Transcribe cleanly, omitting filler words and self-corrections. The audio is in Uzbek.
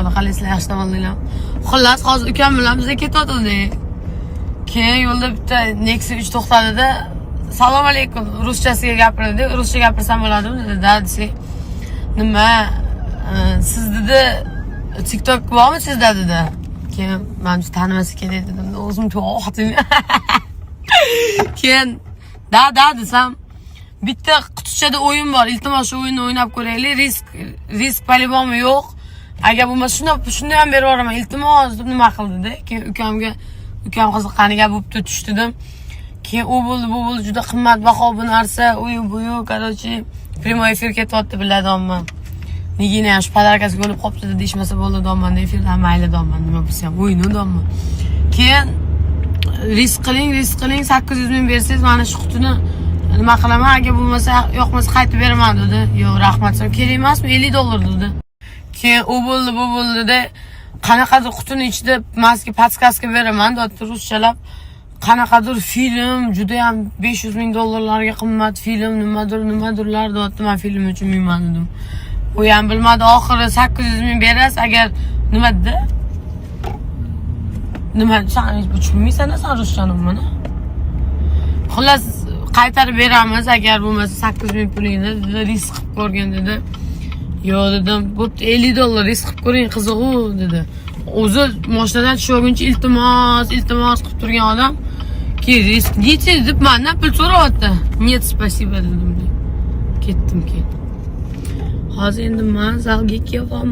Bolalar, qalaysizlar, yaxshi tomonlar. Xullas, hozir ukam bilan biz ketayotgandik. Keyin yo'lda bitta Nexia 3 to'xtadida, "Salom alaykum", ruschasiga gapirdi. "Ruscha gapirsam bo'ladimi?" dedi. "Да", desak, "Nima, siz", dedi, "TikTok bormi sizda?" dedi. Keyin manimcha tanimasa kerak dedim. O'zim to'g'ri. Keyin "Да, да" desam, "Bitta qutichada o'yin bor, iltimos, shu o'yinni o'ynab ko'raylik, risk, risk по-любому yo'q. Agar bo'lmasa, shunda ham berib yuboraman, iltimos", deb nima qildida. Keyin ukamga, ukam qiziqqaniga bo'pti, tush dedim. Keyin u bo'ldi, bu bo'ldi, juda qimmatbaho bu narsa, u bu, короче, прямой эфир ketyapti, biladi omma. Nigina ham shu подарка siga o'lib qolibdi deyishmasa bo'ldi deyapman efirda. "Mayli", deyapman, nima bo'lsa ham o'yinu deyapman. Keyin "Risk qiling, risk qiling, 800 000 bersangiz, mana shu qutini nima qilaman, agar bo'lmasa, yoqmasa, qaytib beraman", dedi. "Yo'q, rahmat", desam, "Kerak emasmi, 50 dollar", dedi. Keyin u bo'ldi, bu bo'ldida, qanaqadir qutini ichida maska, подсказка beraman deyapti ruschalab. Qanaqadir film, judayam 500 000 dollarlarga qimmat film, nimadir nimadirlar deyapti. "Man film uchun dedim. U ham bilmadi. Oxiri 800 000 berasiz agar, nima dedi, nima, san tushunmaysan san ruschani mana. Xullas, "Qaytarib beramiz agar bo'lmasa 800 000 pulingni", dedi, "risk qilib ko'rgin", dedi. "Yo'q", dedim. "Bo'pti, 50 dollar risk qilib ko'ring, qizig'u", dedi. O'zi moshinadan tushib olguncha iltimos, iltimos qilib turgan odam keyin "Рискните", deb mandan pul so'rayapti. "Нет, спасибо", dedim. Ketdim keyin. Hozir endi man zalga kelyapman.